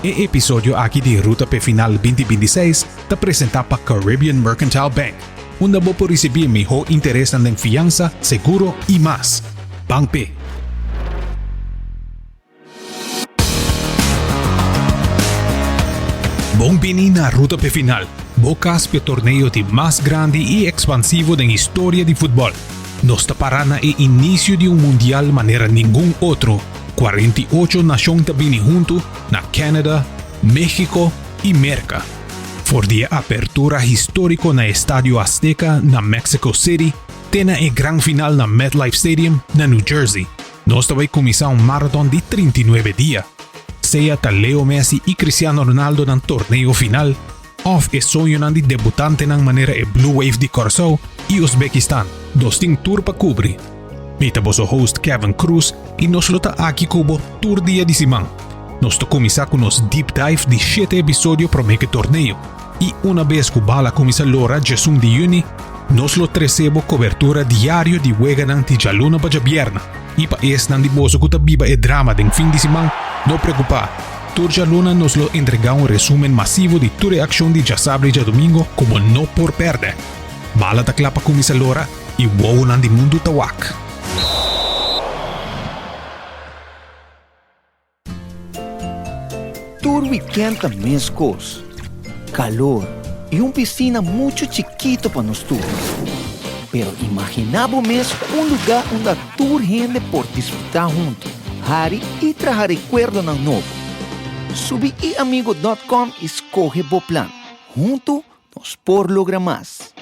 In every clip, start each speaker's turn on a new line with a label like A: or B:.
A: E episodio aki di Ruta p'e Final 2026 ta presenta pa Caribbean Mercantile Bank, unda bo por ricibi e miho interesnan den fiansa, seguro y mas. Ban p'e! Bon bini na Ruta p'e Final, bo cas p'e torneo di mas grandi y expansivo den historia di futbol. Nos ta para na e inicio di un mundial manera ningun otro, 48 nacion ta bini hunto na Canada, Mexico y Merca. For di e apertura historico na Estadio Azteca na Mexico City te na e gran final na MetLife Stadium na New Jersey, nos ta bay cuminsa un marathon di 39 dia. Sea ta Leo Messi y Cristiano Ronaldo nan torneo final, Òf e soñonan di debutantenan manera e Blue Wave di Kòrsou i Uzbekistan. Nos tin tur pa kubri. Mi ta boso host Kevin Cruz i nos lo ta aki ku bo tur dia di siman. Nos ta kuminsá ku nos deep dive di shete episodio promé ku e torneo. I una bes ku bala kuminsá lora djesun di yüni, nos lo trese bo kobertura diario di weganan di djaluna pa djabièrna. I pa esnan di boso ku ta biba e drama den fin di siman, no preokupá! Tur djaluna nos lo entregá un resumen masivo di tur e akshon di djasabra i djadumingo ku bo no por pèrdè. Bala ta kla pa kuminsá lora i wowonan di mundu ta wak.
B: Tur wikènt ta meskos, kalor i un pisina muchu chikito pa nos tur. Pero imaginá bo mes un lugá unda tur hende por disfrutá huntu. Hari i traha rekuerdonan nobo. Subi iamigo dòt kòm i skohe bo plan. Huntu nos por logra mas.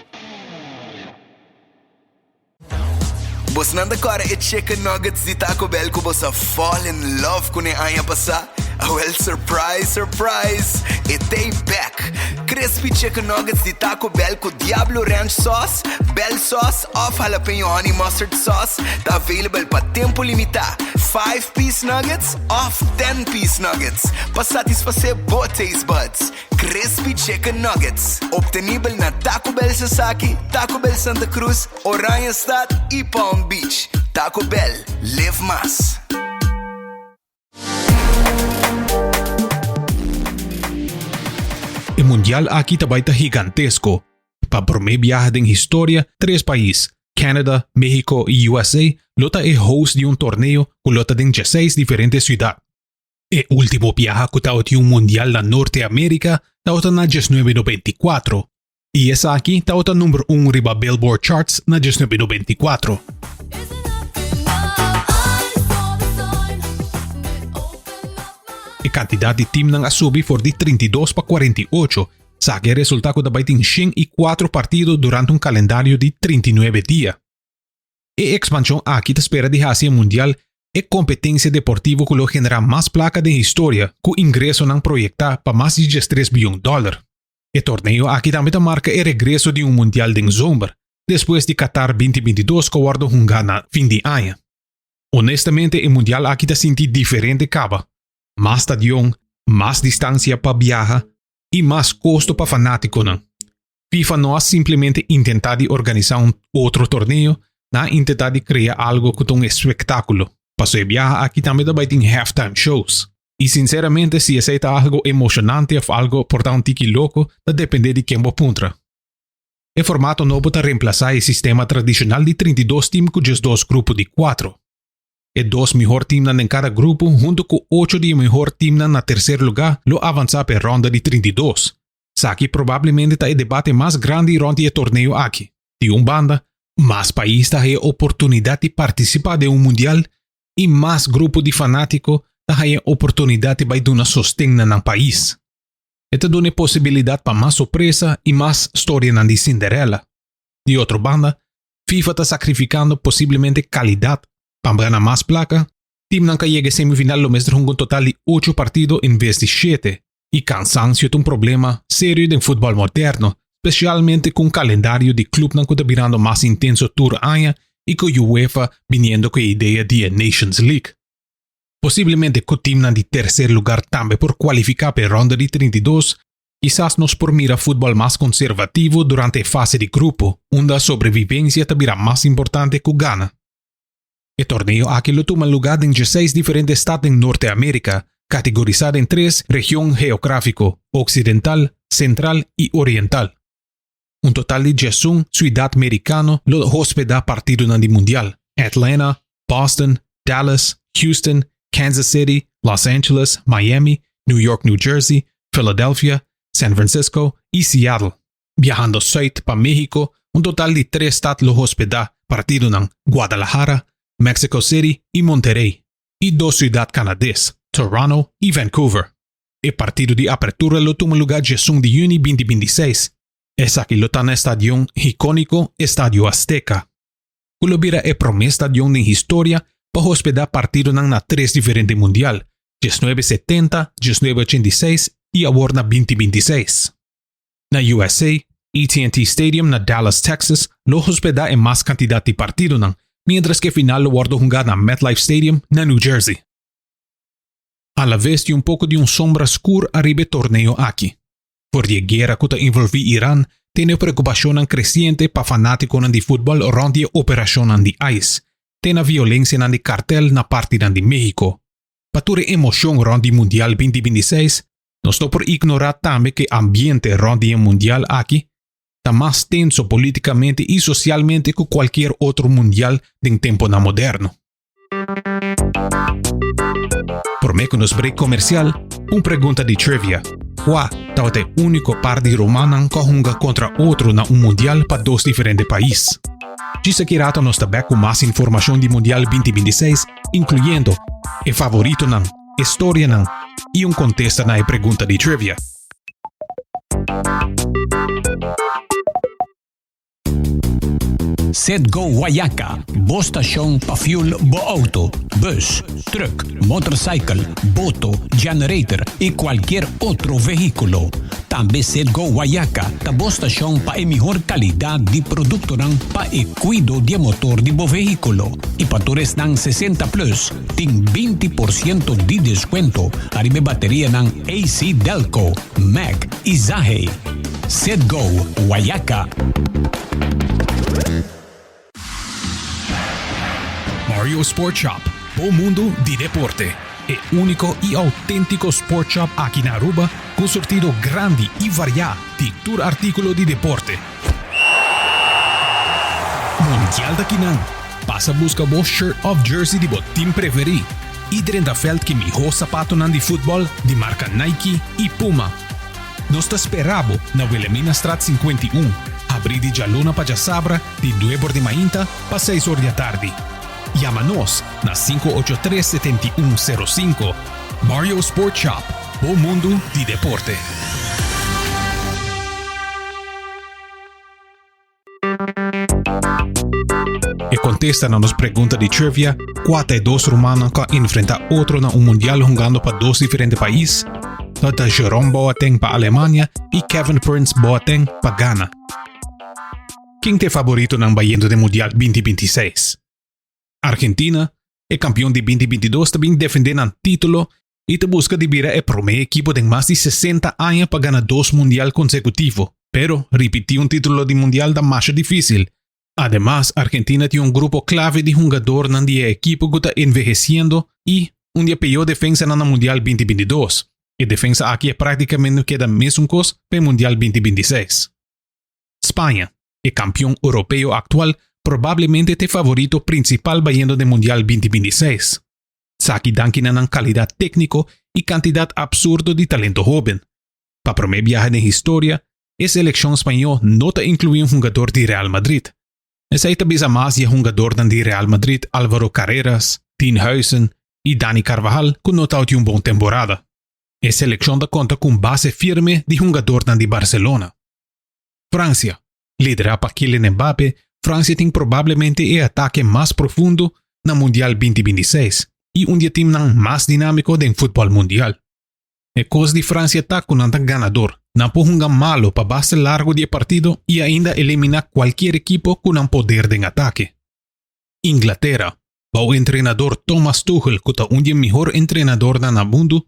C: Bosnan ta kòrda e chicken nuggets di Taco Bell ku bos a fall in love kuné aña pasá? Awel surprise surprise! E t'ei bèk! Crispy chicken nuggets di Taco Bell ku Diablo Ranch sauce, Bell sauce òf Jalapeño Honey Mustard sauce ta available pa tempu limitá, five piece nuggets òf ten piece nuggets, pa satisfasé bo taste buds. Crispy Chicken Nuggets, obtenibel na Taco Bell Sasaki, Taco Bell Santa Cruz, Oranjestad i Palm Beach. Taco Bell, live mas!
A: E mundial aki ta bai ta higantesko. Pa promé biaha den historia, tres pais, Canada, Mexico i USA, lo ta e host di un torneo ku lo ta den dieseis diferente siudat. E último biaha ku tabatin un mundial na Norte Amerika tabata na 1994, i esaki tabata number un riba Billboard Charts na 1994. E kantidat di timnan a subi for di 32 pa 48, esaki a resultá ku ta bai tin 104 partido durante un kalendario di 39 dia. E ekspanshon aki ta spera di hasi e mundial e kompetensia deportivo ku lo generá mas plaka den historia ku ingresonan proyektá pa mas di 13 bion dòler. E torneo aki tambe ta marka e regreso di un mundial den zomer, despues di Qatar 2022 ku a wòrdu hungá na fin di aña. Honestamente e mundial aki ta sinti diferente kaba. Mas stadion, mas distansia pa biaha i mas kosto pa fanátikonan. FIFA no a simplemente intentá di organisá un otro torneo, nan a intentá di krea algo ku ta un espektákulo. Paso e biaha aki tambe ta bai tin halftime shows. I sinseramente si esei ta algo emoshonante òf algo por ta un tiki loko ta dependé di ken bo puntra. E formato nobo ta remplasá e sistema tradishonal di 32 tim ku 12 grupo di kuatro. E dos mihor timnan den kada grupo huntu ku ocho di e mihor timnan na terser lugá lo avansá pa e ronda di 32. Esaki probablemente ta e debate mas grandi rònt di e torneo aki. Di un banda, mas pais ta haya oportunidat di partisipá den un mundial i mas grupo di fanátiko ta haya oportunidat di bai duna sosten na nan pais. E ta duna e posibilidat pa mas sorpresa i mas storianan di Cinderella. Di otro banda, FIFA ta sakrifikando posiblemente kalidat pa gana mas plaka. Timnan ka yega e semifinal lo mester hunga un total di ocho partido en bes di shete. I kansansio ta un problema serio den futbòl moderno, spesialmente ku un kalendario di klupnan ku ta birando mas intenso tur aña i ku UEFA biniendo ku e idea di e Nations League. Posiblemente ku timnan di terser lugar tambe por kualifiká pa e ronda di 32, kisas nos por mira futbòl mas konservativo durante e fase di grupo, unda sobrevivensia ta bira mas importante ku gana. E torneo aki lo tuma lugá den dieseis diferente stat den Norte Amerika. kategorisá den tres region geográfiko, oksidental, sentral i oriental. Un total di 11 siudat merikano lo hospedá partidonan di Mundial, Atlanta, Boston, Dallas, Houston, Kansas City, Los Angeles, Miami, New York, New Jersey, Philadelphia, San Francisco i Seattle. Biahando sùit pa México, un total di tres stat lo hospedá partidonan, Guadalajara, Mexico City i Monterrey, i dos siudat kanades, Toronto i Vancouver. E partido di apertura lo tuma lugá 11 di yüni 2026. Esaki lo ta na e stadion ikóniko Estadio Azteca, ku lo bira e promé stadion den historia pa hospedá partidonan na tres diferente mundial, 1970, 1986 i awor na 2026. Na USA, AT&T Stadium na Dallas, Texas lo hospedá e mas kantidat di partidonan, miéntras ku e final lo wòrdu hungá na MetLife Stadium na New Jersey. Alavés tin un poko di un sombra skur ariba e torneo aki. For di e guera ku ta envolví Iran te na e preokupashonnan kresiente pa fanátikonan di futbòl rònt di e operashonnan di ice, te na violensianan di kartel na partinan di México. Pa tur e emoshon rònt di Mundial 2026, nos no por ignorá tambe ku e ambiente rònt di e mundial aki ta mas tenso polítikamente i sosialmente ku kualkier otro mundial den temponan moderno. Promé ku nos break komersial, un pregunta di trivia, Kua tabata e úniko par di rumannan ku a hunga kontra otro na un mundial pa dos diferente pais? Djis aki rato nos ta bèk ku mas informashon di Mundial 2026, inkluyendo e favoritonan, e storianan i un kontesta na e pregunta di trivia.
D: Citgo Wayaca, bo stashon pa fuel bo auto, bus, truck, motorcycle, boto, generator y cualkier otro vehiculo. Tambe Citgo Wayaca ta bo stashon pa e mihor calidad di productonan pa e cuido di e motor di bo vehiculo. Y pa tur esnan 60 plus tin 20% di descuento ariba e baterianan AC Delco, Mack y Zahe. Citgo Wayaca.
A: Mario Sport Shop, bo mundu di deporte. E úniko i outéntiko sport shop aki na Aruba ku surtido grandi i variá di tur artíkulo di deporte. Mundial ta kinan! Pasa buska bo shirt òf jersey di bo tim preferí i drenta vèlt ku e mihó sapatonan di futbòl di marka Nike i Puma. Nos ta spera bo na Wilhelminastraat 51, habrí di djaluna pa djasabra di nuebe or di mainta pa seis or di atardi. Yama nos na 583 71 05. Mario Sport Shop, bo mundu di deporte. E kontesta na nos pregunta di trivia, kua ta e dos rumannan ku a enfrentá otro na un mundial hungando pa dos diferente pais? Ta ta Jerome Boateng pa Alemania i Kevin Prince Boateng pa Ghana. Ken ta e faboritonan bayendo den Mundial 2026? Argentina, e kampion di 2022 ta bin defendé nan título i ta buska di bira e promé ekipo den mas di 60 aña pa gana dos mundial konsekutivo. Pero, ripití un título di mundial ta masha difísil. Ademas, Argentina tin un grupo klave di hungadornan di e ekipo ku ta envehesiendo i un di e peor defensanan na Mundial 2022. E defensa aki a práktikamente keda mesun kos pa e Mundial 2026. Spaña, e kampion europeo aktual, probablemente ta e favorito prinsipal bayendo den Mundial 2026. Esaki danki na nan kalidat tékniko i kantidat apsurdo di talento hóben. Pa promé biaha den historia, e selekshon spañó no ta inkluí un hungador di Real Madrid. Esei ta bisa mas di e hungadornan di Real Madrid Alvaro Carreras, Dean Huijsen i Dani Carvajal ku no tabatin un bon temporada. E selekshon ta konta ku un base firme di hungadornan di Barcelona. Fransia, Liderá pa Kylian Mbappé, Fransia tin probablemente e atake mas profundo na Mundial 2026 i un di e timnan mas dinámiko den futbòl mundial. E kos di Fransia ta ku nan ta ganador, nan por hunga malo pa basta largu di e partido i ainda eliminá kualkier ekipo ku nan poder den atake. Inglatera, bou entrenador Thomas Tuchel ku ta un di e mihor entrenadornan na mundu,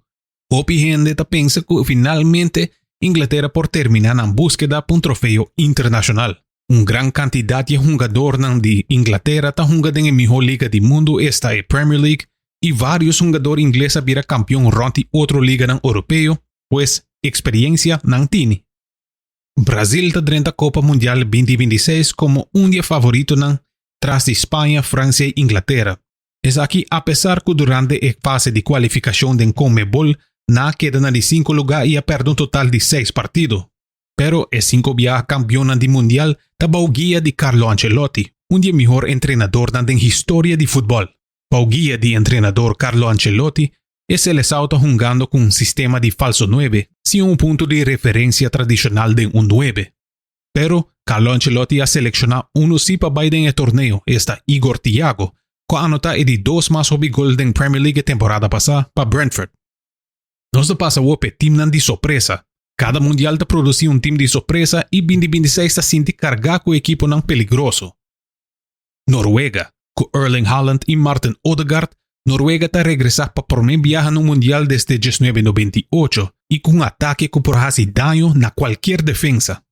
A: Hopi hende ta pensa ku finalmente Inglatera por terminá nan búskeda pa un trofeo internashonal. Un gran kantidat di e hungadornan di Inglatera ta hunga den e mihó liga di mundu esta e Premier League. y varios hungador ingles a bira campeon rond di otro liganan Europeo, pues experiencia nan tini. Brazil ta drenta Copa Mundial 2026 como un di e favoritonan tras di Spaña, Francia y Inglatera. Esaki apesar cu durante e fase di cualificacion den Conmebol nan a keda na di cinco luga y a perde un total di seis partido. Pero e cinco biaha campeonnan di Mundial ta bou guia di Carlo Ancelotti, un di e mihor entrenadornan den historia di futbol. Bou guia di entrenador Carlo Ancelotti, e Seleção ta hungando cu un sistema di falso nuebe, sin un punto di referencia tradicional den un nuebe. Pero, Carlo Ancelotti a selecciona uno si pa bay den e torneo, esta Igor Thiago, cu a anota e di dos mas hopi gol den Premier League e temporada pasa pa Brentford. Nos ta pasa awor p'e teamnan di sorpresa. Cada mundial ta produci un team di sorpresa y binti binti seis ta sinti carga cu ekiponan peligroso. Noruega, Cu Erling Haaland y Martin Odegaard, Noruega ta regresa pa prome biaha na un mundial desde 1998 y cu un atake cu por haci daño na cualkier defensa.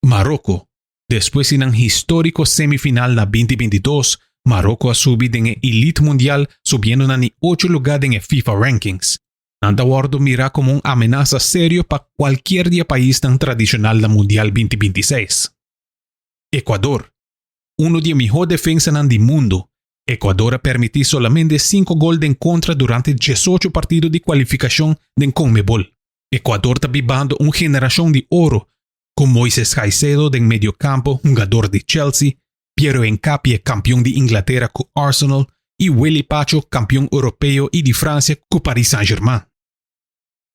A: Maroko, Despues di nan historico semifinal na 2022, Maroko a subi den e elite mundial subiendo na ni ocho luga den e FIFA rankings. Nan ta wordo mira como un amenasa serio pa cualkier di e paisnan tradicional na Mundial 2026. Ecuador, Uno di e mihó defensanan di mundu, Ecuador a permití solamente sinku gol den kontra durante diesocho partido di kualifikashon den Conmebol. Ecuador ta bibando un generashon di oro ku Moises Caicedo den mediokampo hungador di Chelsea, Piero Hincapié kampion di Inglatera ku Arsenal i Willy Pacho kampion europeo i di Fransia ku Paris Saint-Germain.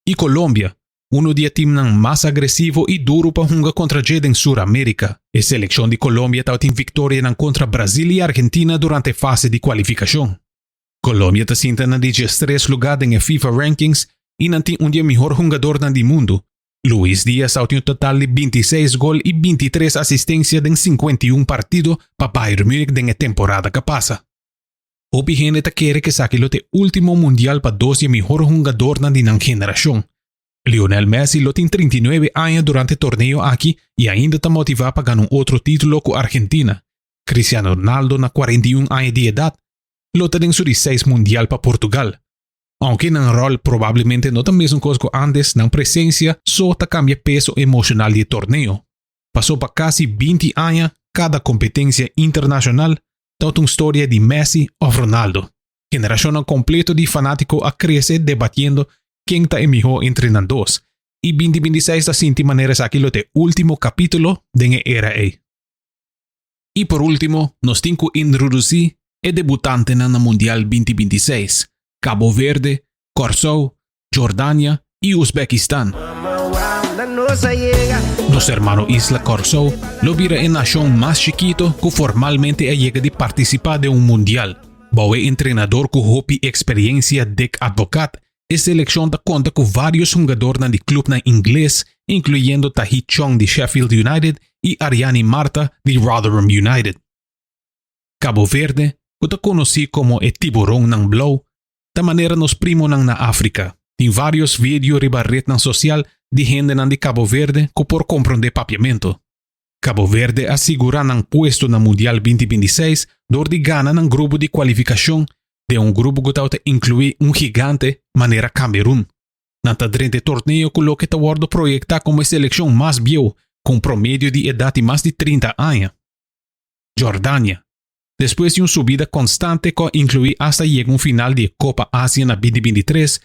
A: I Colombia, Uno di e timnan mas agresivo i duru pa hunga kontra dje den Sur Amerika. E selekshon di Colombia tabatin viktorianan kontra Brazil i Argentina durante e fase di kualifikashon. Colombia ta sinta na di diestres lugá den e FIFA rankings i nan tin un di e mihor hungadornan di mundu. Luis Diaz tabatin un total di 26 gol i 23 asistensia den 51 partido pa Bayern Munich den e temporada ku a pasa. Hopi hende ta kere ku esaki lo ta e último mundial pa dos di e mihor hungadornan di nan generashon. Lionel Messi lo tin 39 aña durante e torneo aki i ainda ta motivá pa gana un otro título ku Argentina. Cristiano Ronaldo na 41 aña di edat lo ta den su di seis mundial pa Portugal. Ounke nan ròl probablemente no ta mesun kos ku ántes, nan presensia so ta kambia peso emoshonal di e torneo. Pasó pa kasi 20 aña kada kompetensia internashonal ta un storia di Messi of Ronaldo. Generashonnan kompleto di fanátiko a krese debatiendo ken ta e mihó entre nan dos, i 2026 ta sinti manera esaki lo ta e último kapítulo den e era ei. I por último nos tin ku introdusí e debutantenan na Mundial 2026, Cabo Verde, Kòrsou, Jordania i Uzbekistan. Nos hermano isla Kòrsou lo bira e nashon mas chikito ku formalmente a yega di partisipá den un mundial. Bou e entrenador ku hopi eksperiensia Dick Advocaat, e selekshon ta konta ku vários hungadornan di klupnan ingles, inkluyendo Tahith Chong di Sheffield United i Ariani Marta di Rotherham United. Cabo Verde, ku ta konosí komo e Tiburonnan Blou, ta manera nos primonan na Afrika. Tin varios video riba retnan sosial di hendenan di Cabo Verde ku por komprondé papiamentu. Cabo Verde a sigurá nan puesto na Mundial 2026 dor di gana nan grupo di kualifikashon den un grupo ku tabata inkluí un gigante manera Camerun. Nan ta drenta e torneo ku loke ta wòrdu proyektá komo e selekshon mas bieu ku un promedio di edat di mas di 30 aña. Jordania, Despues di un subida konstante ku a inkluí asta yega un final di e Kopa Asia na 2023,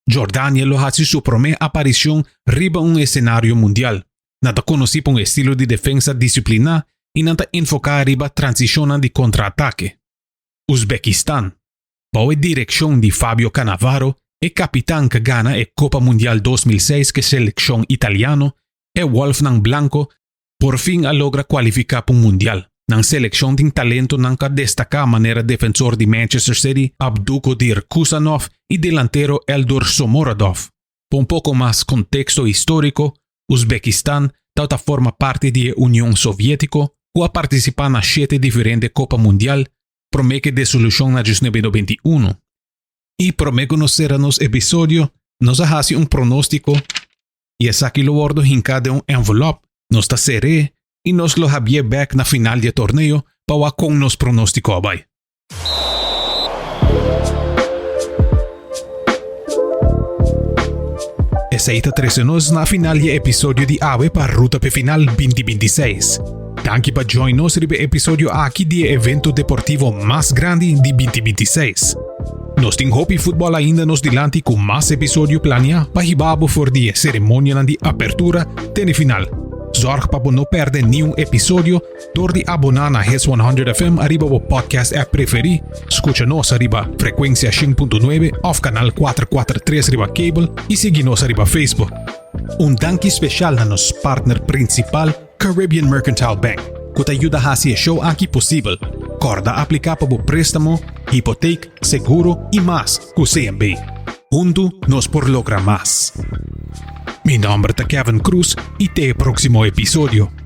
A: Jordania lo hasi su promé aparishon riba un esenario mundial. Nan ta konosí pa un estilo di defensa disipliná i nan ta enfoká riba transishonnan di kontraatake. Uzbekistan, Bou e direkshon di Fabio Cannavaro, e kapitan ku gana e Kopa Mundial 2006 ku e selekshon italiano, e Wolfnan Blanko Por fin a logra kualifiká pa un mundial. Nan selekshon tin talentonan ku a destaká manera defensor di Manchester City Abdukodir Khusanov i delantero Eldor Shomurodov. Pa un poko mas konteksto históriko, Uzbekistan tabata forma parti di e Union Soviétiko ku a partisipá na shete diferente Kopa Mundial promé ku e desolushon na 1991. I promé ku nos sera nos episodio, nos a hasi un pronóstiko i esaki lo wòrdu hinká den un envelòp, nos ta ser'é i nos lo habié bèk na final di e torneo pa wak kon nos pronóstiko a bai. Esey ta trece nos na final di e episodio di awe pa Ruta p'e Final 2026. Danki pa join nos riba e episodio aki di e evento deportivo mas grandi di 2026. Nos tin hopi futbol ainda nos dilanti cu mas episodio planea pa hiba bo for di e ceremonianan di apertura te na e final. Zorg pa bo no perde niun episodio Dor di aboná na Hits 100 FM ariba bo podcast app preferí, skucha nos ariba frekuensia 100.9 òf kanal 443 riba kabel i sigui nos ariba Facebook. Un danki speshal na nos partner prinsipal Caribbean Mercantile Bank, ku ta yuda hasi e show aki posibel. Kòrda apliká pa bo préstamo, hipotek, seguro i mas ku CMB. Huntu nos por logra mas. Mi nòmber ta Kevin Cruz i te e próksimo episodio.